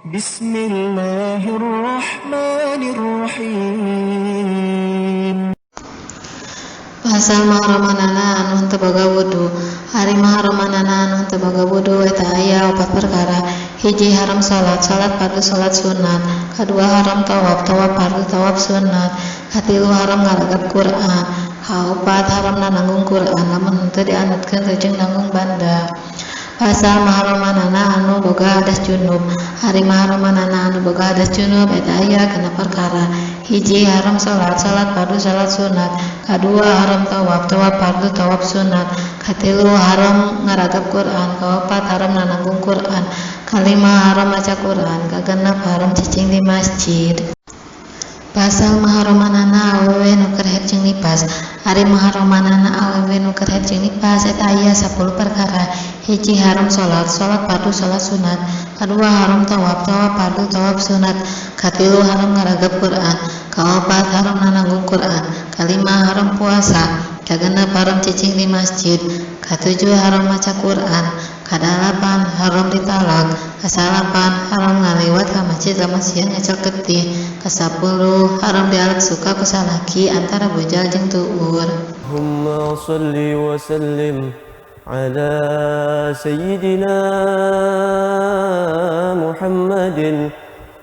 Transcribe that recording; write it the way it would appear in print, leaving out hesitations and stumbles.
بسم الله الرحمن الرحيم. Pasal mahromanana anu henteu boga wudu. Ari mahromanana anu henteu boga wudu eta aya opat perkara. Hiji, haram salat, salat fardu, salat sunat. Kadua, haram tawaf, tawaf fardu, tawaf sunat. Katilu, haram ngaragap Quran. Kaopat, haram nananggung Quran lamun henteu dianutkeun jeung nanggung banda. Pasal mahromanana anu boga hadas junub. Ari mahromanana anu boga hadas junub eta aya 6 perkara. Hiji, haram salat, salat fardu, salat sunat. Kadua, haram tawaf, tawaf fardu, tawaf sunat. Katilu, haram ngaragap Quran. Kaopat, haram nananggung Quran. Kalima, haram maca Quran. Kagenep, haram cicing di masjid. Pasal mahromanana awewe nu keur haid jeung nifas. Ari mahromanana awewe nu keur haid jeung nifas eta aya 10 perkara. Hiji, haram salat, salat fardu, salat sunat. Kadua, haram tawaf, tawaf fardu, tawaf sunat. Katilu, haram ngaragap Quran. Kaopat, haram nananggung Quran. Kalima, haram puasa. Kagenep, haram cicing di masjid. Katujuh, haram maca Quran. Kadalapan, haram ditalak. Kasalapan, haram ngaliwat ka masjid lamun sieun ngecel getih. Kasapuluh, haram dialek suka ku salaki antara bujal jeung tuur. اللهم صل وسلم على سيدنا محمد.